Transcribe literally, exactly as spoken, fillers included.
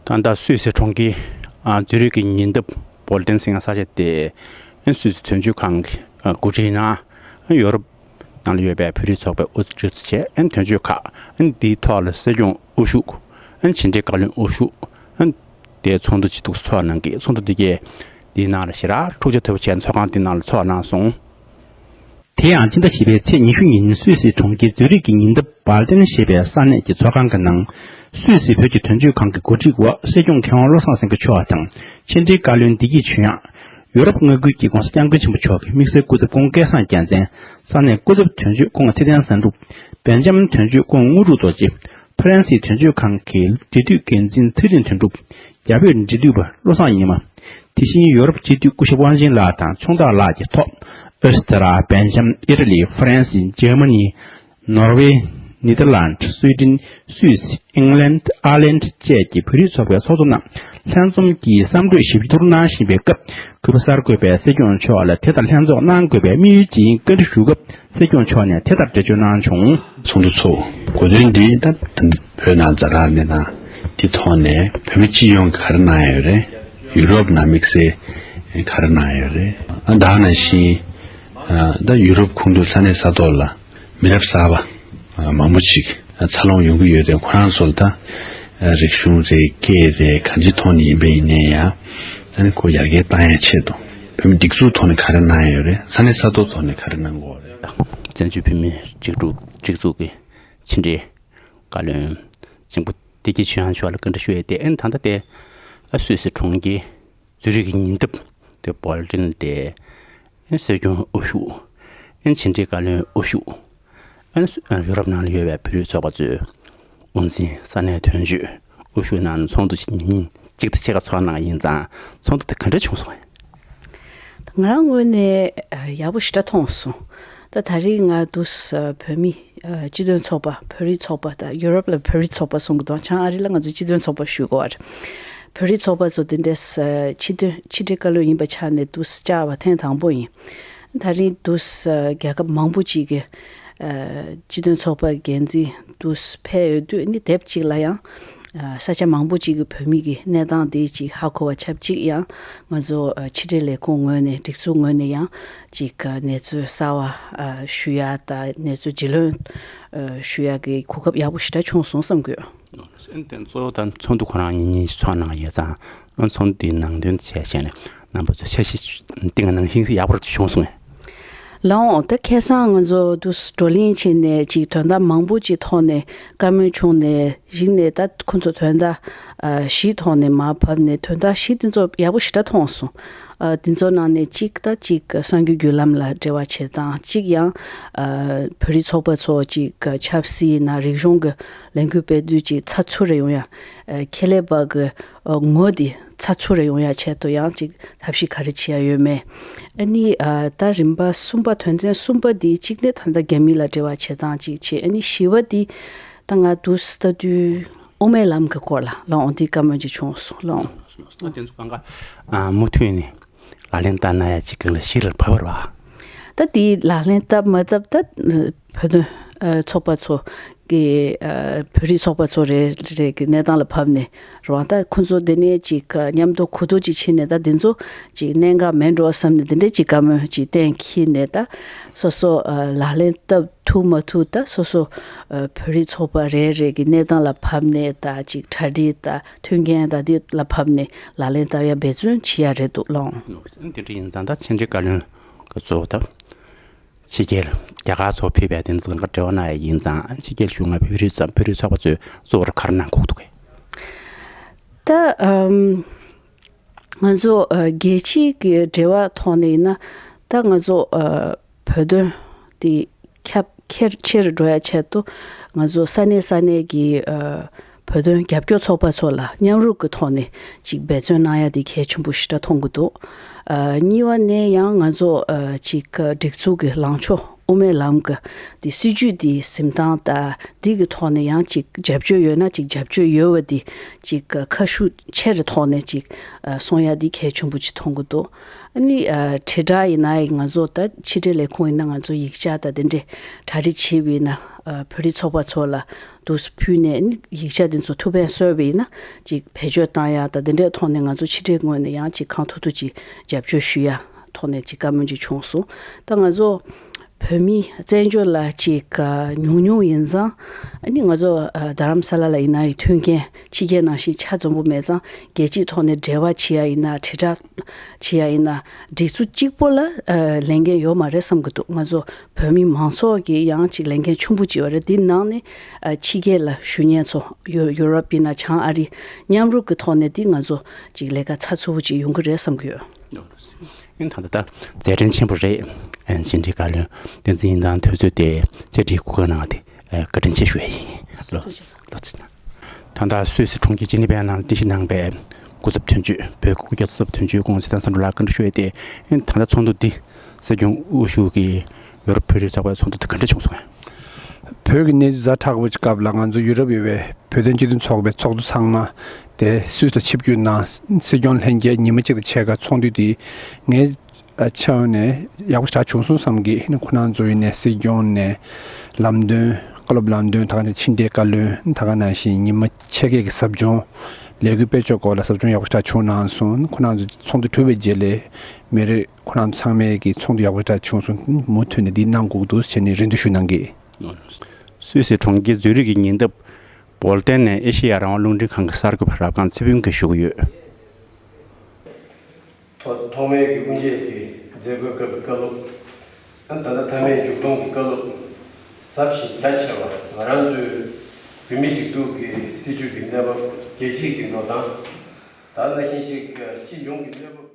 ད་ལྟ་སུད་སི་གྲོང་ཁྱེར་ཨ་ཛུ་རིག་གི་ཉེ་འདབས་བོལ་ཏན་ཟེར་ཡག་ས་ཆ་དེ་ཨ་སུད་སི་དོན་གཅོད་ཁང་གི་ཨ་གོ་སྒྲིག་ནང་ཨ་ཡོ་རོབ་ནང་ལ་ཡོད་པའི་བོད་རིགས་ཚོགས་པའི་དབུ་ཁྲིད་བྱས་ཨ་དོན་གཅོད་ཁག་ཨ་འདིའི་ཐོག་ལ་སྲིད་སྐྱོང་དབུ་བཞུགས་ཨ་ཕྱི་འབྲེལ་བཀའ་བློན་དབུ་བཞུགས་ཨ་དེ་ཚོགས་འདུ་ཅིག་འདུག་ཚོགས་གནང་གི། ཚོགས་འདུ་འདི་གས་འདིའི་ནང་ལ་ཞེ་དྲག་འཁྲུག་ཆ་དོད་པོ་བྱས་ཚོགས་ཁང་འདི་ནང་ལ་ཚོགས་གནང་སོང་། དེ་ཡང་ཕྱི་ཟླ་བཞི་པའི་ཚེས་ཉི་ཤུ་ཉིན་སུད་སི་གྲོང་ཁྱེར་ཛུ་རིག་གི་ཉེ་འདབས་བཱལ་ཏན་ཞེས་པའི་ས་གནས་ཀྱི་ཚོགས་ཁང་གི་ནང་། སུད་སི་བོད་ཀྱི་དོན་གཅོད་ཁང་གི་གོ་སྒྲིག་འོག་སྲིད་སྐྱོང་མཁས་དབང་བློ་བཟང་སེང་གེ་མཆོག་དང་། ཕྱི་འབྲེལ་བཀའ་བློན་བདེ་སྐྱིད་ཆོས་དབྱངས། ཡོ་རོབ་མངའ་ཁུལ་གྱི་༸གོང་ས་༸སྐྱབས་མགོན་ཆེན་པོ་མཆོག་གི་དམིགས་བསལ་སྐུ་ཚབ་ྋགོང་ཁ་སྐལ་བཟང་རྒྱལ་མཚན། ས་གནས་སྐུ་ཚབ་དོན་གཅོད་ྋགོང་ཚེ་བརྟན་བཟང་འཕྲུག་སྦེལ་ཇམ་དོན་གཅོད་ྋགོང་དངོས་གྲུབ་རྡོ་རྗེ། ཧྥ་རན་སིའི་དོན་གཅོད་ཁང་གི་འབྲེལ་མཐུད་འགན་འཛིན་ཚེ་རིང་དོན་གྲུབ། རྒྱ་བོད་འབྲེལ་མཐུད་པ་བློ་བཟང་ཉི་མ། དེ་བཞིན་ཡོ་རོབ་སྤྱི་འཐུས་སྐུ་ཞབས་དབང་ཆེན་ལགས་དང་ཕྱོགས་བདག་ལགས་ཀྱི་ཐོག་ཨོ་སི་ཏྲ། སྦེལ་ཇམ། ཨི་ཊ་ལི། ཧྥ་རན་སི། འཇར་མ་ནི། ནོར་ཝེ། ནེ་དར་ལན། སུའེ་ཏེན། སུད་སི། ཨིང་ལན། ཨར་ལན། བཅས་ཀྱི་བོད་རིགས་ཚོགས་པའི་ཚོགས་གཙོ་རྣམས་ལྷན་འཛོམས་ཀྱིས་བསམ་གྲོས་ཞིབ་བསྡུར་གནང་བཞིན་པའི་སྐབས། གུས་པ་གསར་འགོད་པས་སྲིད་སྐྱོང་མཆོག་ལ་དེ་དང་ལྷན་ཚོགས་གནང་དགོས་པའི་དམིགས་ཡུལ་ཅིག་ཡིན་བཀའ་འདྲི་ཞུ་སྐབས། སྲིད་སྐྱོང་མཆོག་ནས་དེ་ལྟར་འགྲེལ་བརྗོད་གནང་བྱུང་། ཚོགས་འདུ་ཚོགས་དགོས་དོན་འདི་ད་བོད་ནང་ཛ་དྲག་གནས་སྟངས་འདི་ཐོག་ནས་བོད་མི་སྤྱི་ཡོངས་ཀྱིས་ག་རེ་གནང་ཡོད་རེད། ཡུ་རོབ་ནང་དམིགས་བསལ་ག་རེ་གནང་ཡོད་རེད། ཨ་ད་ག་ནང་བཞིན་ཨ་ད་ཡུ་རོབ་ཁོངས་གཏོགས་ས་གནས་ས་ཐོག་ལ་མི་རབས་གསར་པ་ཨ་མང་པོ་ཅིག་ཨ་འཚར་ལོངས་ཡོང་གི་ཡོད་རེད། ཁོ་རང་ཚོ་ལ་ད་ཨ་རིག་གཞུང་རེད། སྐད་རེད། གང་ཅིའི་ཐོག་ནས་ཡིན་པ་ཡིན་ནའི་ཡང་ཨ་ནི་ཁོ་ཡར་རྒྱས་བཏང་ཡ་ཆེད་དུ་བོད་མི་སྒྲིག་འཛུགས་ཐོག་ནས་ག་རེ་གནང་ཡོད་རེད། ས་གནས་ས་ཐོག་ཐོག་ནས་ག་རེ་གནང་དགོས་རེད། བཙན་བྱོལ་བོད་མིའི་སྒྲིག་འཛུགས་སྒྲིག་འཛུགས་ཀྱི་ཕྱི་འབྲེལ་བཀའ་བློན་ཆེན་པོ་བདེ་སྐྱིད་ཆོས་དབྱངས་མཆོག་ལ་བཀའ་འདྲི་ཞུ་ཡས་དེ། ཨ་ནི་ད་ལྟ་དེ་ཨ་སུད་སི་གྲོང་ཁྱེར་ཛུ་རིག་གི་ཉེ་འདབས་དེ་བོལ་ཏིན་དེ་ཨ་སྲིད་སྐྱོང་དབུ་བཞུགས། ཨ་ཕྱི་འབྲེལ་བཀའ་བློན་དབུ་བཞུགས། ཨ་ཡུ་རོབ་ནང་ལ་ཡོད་པའི་བོད་རིགས་ཚོགས་པ་ཚོའི་དབུ་འཛིན། ས་གནས་དོན་གཅོད་དབུ་བཞུགས་གནང་ཚོགས་འདུ་ཞིག་ཉིན་གཅིག་དང་ཕྱེད་ཀ་ཚོགས་གནང་ཡིན་ཙང་། ཚོགས་འདུ་དེ་ག་འདྲ་བྱུང་སོང་ངས། ང་རང་ངོས་ནས་ཨ་ཡག་པོ་ཞེ་དྲག་མཐོང་སོང་། ད་ད་རེས་ང་འདུག་སེ་བོད་མི་ཨ་སྤྱི་མཐུན་ཚོགས་པ། བོད་རིགས་ཚོགས་པ། ད་ཡུ་རོབ་ལ་བོད་རིགས་ཚོགས་པ་གསུང་གི་འདུག་བྱང་ཨ་རི་ལ་ང་ཚོ་སྤྱི་མཐུན་ཚོགས་པ་ཞུ་དགོས་པ་རེད། བོད་རིགས་ཚོགས་པ་ཚོ་དེ་འདྲས་ཨ་སྤྱི་མཐུན་ཕྱི་འབྲེལ་བཀའ་བློན་ཡིན་པ་ཆ་ནས་འདུག་སེ་བཅར་བ་ཐེངས་དང་པོ་ཡིན། ད་རིང་འདུག་སེ་རྒྱལ་ཁབ་མང་པོ་ཅིག་གི་ཨ་སྤྱི་མཐུན་ཚོགས་པ་འགན་འཛིན་འདུག་སེ་ཕེབས་ཡོད་དུས་ནི། དེབ་ཅིག་ལ་ཡང་ཨ་ས་ཆ་མང་པོ་ཅིག་གི་བོད་མི་གི་གནས་སྟངས་དེ་ཅིག་ཧ་གོ་བ་ཆགས། གཅིག་ཡང་ང་ཚོ་ཨ་ཕྱི་དྲིལ་ལས་ཁུངས་ངོས་ནས། སྒྲིག་འཛུགས་ངོས་ནས་ཡང་ཅིག་ཨ་གནས་ཚུལ་གསར་བ་ཨ་ཞུ་ཡ་དང་། གནས་ཚུལ་རྒྱུས་ལོན་ཨ་ཞུ་ཡ་གི་གོ་སྐབས་ཡག་པོ་ཞེ་དྲག་བྱུང་སོང་བསམ་གྱི་ཡོད། ཨ་ནི་དེ་གཙོ་བོ་ད་ཚོགས་འདུ་ཁོ་རང་ཉིན་གཉིས་ཚོགས་གནང་ཡོད་ཙང་། ཨ་ཚོགས་འདུ་དེའི་ནང་དོན་བྱས་བྱས་ནས་རྣམ་པ་ཚོ་འཆར་གཞི་གཏིང་ནང་བཞིན་ཡག་པོ་བྱུང་སོང་ངས། ལགས་འོང་། ད་ཁ་སང་ང་ཚོ་འདུག་སེ་བགྲོ་གླེང་བྱས་ནས་ཅིག་དོན་དག་མང་པོ་ཅིག་ཐོག་ནས་བཀའ་མོལ་བྱུང་ནས། གཞིགས་ནས་ད་ཁོ་ཚོ་དོན་དག་ཨ་བཞི་ཐོག་ནས་མར་བབས་ནས། དོན་དག་བཞི་དེ་ཚོ་ཡག་པོ་ཞེ་དྲག་མཐོང་སོང་། ཨ་དེ་ཚོ་ནང་ནས་གཅིག་ད་གཅིག་གསར་འགྱུར་བརྒྱུད་ལམ་ལ་འབྲེལ་བ་བྱེད་སྟངས། གཅིག་ཡང་ཨ་བོད་རིགས་ཚོགས་པ་ཚོ་ཅིག་ཆབ་སྲིད་ནང་རིག་གཞུང་གི་ལས་འགུལ་སྤེལ་དུས་ཅིག་ཚགས་ཚུད་རེ་ཡོང་ཡ། ཨ་ཁེ་ལས་པ་གི་ཨ་ངོ་དེ་ཚགས་ཚུད་རེ་ཡོང་ཡ་ཆེད་དུ་ཡང་ཅིག་ཐབས་ཤེས་ག་རེ་བྱེད་ཡ་ཡོད་མེད། ཨ་ནི་ཨ་ད་རིམ་པ་གསུམ་པ། དོན་ཚན་གསུམ་པ་དེ་གཅིག་ནས་ད་ལྟ་རྒྱ་མི་ལ་འབྲེལ་བ་བྱེད་སྟངས་གཅིག་བྱས། ཨ་ནི་བཞི་པ་དེ་ད་ང་འདུག་སེ་ལྟ་དུས་དབུ་མའི་ལམ་གྱི་སྐོར་ལ། ལགས་འོང་། དེ་བཀའ་མོལ་ཅིག་བྱུང་སོང་། ལགས་འོང་། ད་དེ་ཚོ་གང་ག་ཨ་མུ་མཐུད་ནས་ལག་ལེན་བསྟར་གནང་ཡ་ཅིག་གང་ལ་གཞི་ལ་བབས་པ་རེད་པ། ད་དེ་ལག་ལེན་བསྟར་མ་བསྟར་ད་བོད་དོན་ཨ་ཚོགས་པ་ཚོ་གི་ཨ་བོད་རིགས་ཚོགས་པ་ཚོ་རེ་རེ་གི་གནས་སྟངས་ལ་བབས་ནས་རེད་པ། ད་ཁོ་ཚོ་དེ་ནས་ཅིག་ཨ་མཉམ་དུ་གོ་བསྡུར་ཅིག་བྱས་ནས། ད་དེ་ཚོ་ཅིག་གནད་འགག་མེད་འགྲོ་བསམ་ནས་དེ་འདྲས་ཅིག་བཀའ་མོལ་ཅིག་གཏན་འཁེལ་ནས། ད་སོ་སོ་ཨ་ལག་ལེན་བསྟར་ཐུབ་མ་ཐུབ་ད་སོ་སོ་ཨ་བོད་རིགས་ཚོགས་པ་རེ་རེ་གི་གནས་སྟངས་ལ་བབས་ནས། ད་ཅིག་གྲ་སྒྲིག་ད་མཐུན་རྐྱེན་ད་དེ་ལ་བབས་ནས་ལག་ལེན་བསྟར་ཡ་འབད་བརྩོན་བྱེད་ཡ་རེད་འདུག། ལགས་འོང་། དེ་འདྲ་ཡིན་ཙང་ད་ཕྱི་འབྲེལ་བཀའ་བློན་གྱི་གཙོ་བོ་ད་ཕྱི་རྒྱལ་རྒྱ་གར་ཚོ་ཕེབས་པའི་དེ་ཚོ་གང་ག་འབྲེལ་བ་གནང་ཡ་ཡིན་ཙང་། ཕྱི་རྒྱལ་གཞུང་ལ་བོད་རིགས་ཚོ་བོད་རིགས་ཚོགས་པ་ཚོས་གཙོ་བོར་ག་རེ་གནང་དགོས་འདུག་གས། ད་ཨམ་ང་ཚོ་ཨ་རྒྱལ་སྤྱིའི་གི་འབྲེལ་བ་ཐོག་ནས་ཡིན་ན། ད་ང་ཚོ་ཨ་བོད་དོན་དེ་ཁྱབ་ཁྱེར་ཆེ་རུ་འགྲོ་ཡ་ཆེད་དུ། ང་ཚོ་ས་གནས་ས་གནས་ཀྱི་ཨ་བོད་དོན་རྒྱབ་སྐྱོར་ཚོགས་པ་ཚོ་ལ་མཉམ་རུབ་ཀྱི་ཐོག་ནས་ཅིག་འབད་བརྩོན་གནང་ཡ་དེ་གལ་ཆེན་པོ་ཞེ་དྲག་མཐོང་གི་འདུག། ཨ་གཉིས་པ་ནས་ཡང་ང་ཚོ་ཨ་ཅིག་སྒྲིག་འཛུགས་ཀྱི་ལངས་ཕྱོགས་ དབུ་མའི་ལམ་གྱི་དེ་སྲིད་བྱུས་དེའི་འཛིན་སྟངས་དང་འདི་གི་ཐོག་ནས་ཡང་ཅིག་རྒྱབ་སྐྱོར་ཡོད་ན་ཅིག་རྒྱབ་སྐྱོར་ཡོད་པ་དེ་ཅིག་ཁ་ཤུགས་ཆེ་རུ་ཐོག་ནས་ཅིག་གསུང་ཡ་འདི་གལ་ཆེན་པོ་ཅིག་མཐོང་གི་འདུག་ཨ་ནི་ཨ་དྲིལ་བསྒྲགས་ཡིན་ན་ཡང་ང་ཚོ་ད་ཕྱི་དྲིལ་ལས་ཁུངས་ཡིན་ན་ང་ཚོ་ཡིག་ཆ་དང་དེ་འདྲའི་གྲ་སྒྲིག་བྱས་པ་ཡིན་ན་ཨ་བོད་རིགས་ཚོགས་པ་ཚོ་ལ་དུས་སུ་ཕུལ་ནས་ཨ་ནི་ཡིག་ཆ་དེ་ཚོ་ཐུགས་ཕན་གསོས་པ་ཡིན་ན་ཅིག་བེད་སྤྱོད་བཏང་ཡ་དང་དེ་འདྲའི་ཐོག་ནས་ང་ཚོ་ཕྱི་དྲིལ་ངོས་ནས་ཡང་ཅིག་གང་ཐུབ་ཐུབ་ཅིག་རྒྱབ་སྐྱོར་ཞུ་ཡ་ཐོག་ནས་ཅིག་བཀའ་མོལ་ཅིག་བྱུང་སོང་། ད་ང་ཚོ་བོད་མི་བཙན་བྱོལ་ལ་ཅིག་ཉུང་ཉུང་ཡིན་ཙང་ཨ་ནི་ང་ཚོ་རྡ་རམ་ས་ལ་ལ་ཡིན་ན་ཡི་མཐུན་རྐྱེན་ཕྱི་རྒྱལ་ནང་བཞིན་ཆ་འཛོམས་པོ་མེད་ཙང་རྒྱལ་སྤྱིའི་ཐོག་ནས་འབྲེལ་བ་བྱེད་ཡ་ཡིན་ན་དྲིལ་བསྒྲགས་བྱེད་ཡ་ཡིན་ན་སྒྲིག་འཛུགས་གཅིག་པོ་ལ་ལས་འགན་ཡོད་མ་རེད་བསམ་གི་འདུག་ང་ཚོ་བོད་མི་མང་ཚོགས་ཀྱི་ཡང་ཅིག་ལས་འགན་ཆེན་པོ་ཅིག་ཡོད་རེད། འདི་ནང་ནས་ཕྱི་རྒྱལ་ལ་བཞུགས་མཁན་ཚོ་ཡུ་ཡུ་རོབ་ཡིན་ན་བྱང་ཨ་རི་མཉམ་རུབ་ཀྱི་ཐོག་ནས་འདི་ང་ཚོ་ཅིག་ལས་ཀ་ཚགས་ཚུད་པོ་ཅིག་ཡོང་གི་རེད་བསམ་གི་ཡོད། ཨིན་ད་ལྟ་མཛད་འཕྲིན་ཆེན་པོ་རེད། ཨན་ཕྱི་དྲིལ་བཀའ་བློན་བསྟན་འཛིན་ཡིན་དང་དུས་ཚོད་དེ་ཕྱི་དྲིལ་གོ་སྐབས་གནང་བ་དེ་བཀའ་དྲིན་ཆེ་ཞུ་ཡ་ཡིན། ལོ་ལོ་ཅིག་ན། ད་ལྟ་སུད་སི་གྲོང་ཁྱེར་ཇི་ནི་ཝའི་ནང་རྟེན་གཞི་གནང་པའི་སྐུ་ཚབ་དོན་གཅོད་བོད་ཀྱི་སྐུ་ཚབ་དོན་གཅོད་སྐུ་ངོ་ཚེ་བརྟན་བསམ་གྲུབ་ལགས་བཀའ་འདྲི་ཞུ་ཡ་དེ་ཨན་ད་ལྟ་ཚོགས་འདུ་འདི་སྲིད་སྐྱོང་དབུ་བཞུགས་ཀྱི་ཡོ་རོབ་བོད་རིགས་ཚོགས་པའི་ཚོགས་འདུ་དེ་ག་འདྲ་བྱུང་སོང་ངམ། བོད་ཀྱི་གནས་ཚུལ་ཛ་དྲག་པོ་ཅིག་སྐབས་ལ་ང་ཚོ་ཡུ་རོབ་ཡོད་པའི་བོད་དོན་སྤྱི་མཐུན་ཚོགས་པའི་ཚོགས་གཙོ་ཚང་མ་དེ་སུད་སི་ལ་ཆིབས་བསྒྱུར་གནང་། སྲིད་སྐྱོང་ལྷན་རྒྱས་ཉི་མ་གཅིག་དང་ཕྱེད་ཀ་ཚོགས་འདུ་དེ་ངའི་ཆ་ནས་ཡག་པོ་ཞེ་དྲག་བྱུང་སོང་བསམ་གི། ཁོ་རང་ཚོ་ཡིན་ནས་སྲིད་སྐྱོང་ནས་ལམ་སྟོན་བཀའ་སློབ་ལམ་སྟོན་ད་ག་ནས་ཕྱི་འབྲེལ་བཀའ་བློན་ད་ག་ནང་བཞིན་ཉི་མ་ཕྱེད་ཀའི་གི་ཟབ་སྦྱོང་ལས་འགུལ་སྤེལ་ཕྱོགས་སྐོར་ལ་ཟབ་སྦྱོང་ཡག་པོ་ཞེ་དྲག་བྱུང་གནང་སོང་། ཁོ་རང་ཚོ་ཚོགས་འདུ་གྲུབ་པའི་རྗེས་ལས་མི་རེ་ཁོ་རང་ཚང་མས་ཀྱི་ཚོགས་འདུ་ཡག་པོ་ཞེ་དྲག་བྱུང་སོང་། མུ་མཐུད་ནས་འདི་གནང་དགོས་ཀྱི་འདུག་ཟེར་ནས་རེ་འདུན་ཞུ་གནང་གི། སུད་སི་གྲོང་ཁྱེར་ཛུ་རིག་གི་ཉེ་འདབས་བོལ་ཏན་ནས་ཨེ་ཤེ་ཡ་རང་དབང་རླུང་འཕྲིན་ཁང་གི་གསར་འགོད་པ་རབ་སྒང་ཚེ་ཕུན་གྱིས་ཞུ་གི་ཡོད། ཐོག་ཐོག་མའི་གི་དབུ་འབྱེད་ཀྱི་མཛད་སྒོའི་སྐབས་ཀྱི་བཀའ་སློབ། ཨ་ད་ལྟ་མཐའ་མའི་མཇུག་སྡོམ་གྱི་བཀའ་སློབ་ཟབ་ཞིང་རྒྱ་ཆེ་བ། ང་རང་ཚོའི་བོད་མིའི་སྒྲིག་འཛུགས་ཀྱི་སྲིད་བྱུས་ཀྱི་གནས་བབ། རྒྱལ་སྤྱིའི་གི་འགྲོ་སྟངས། ད་ནང་བཞིན་ཞིག་སྤྱི་ཡོངས་ཀྱི་གནས་བབ།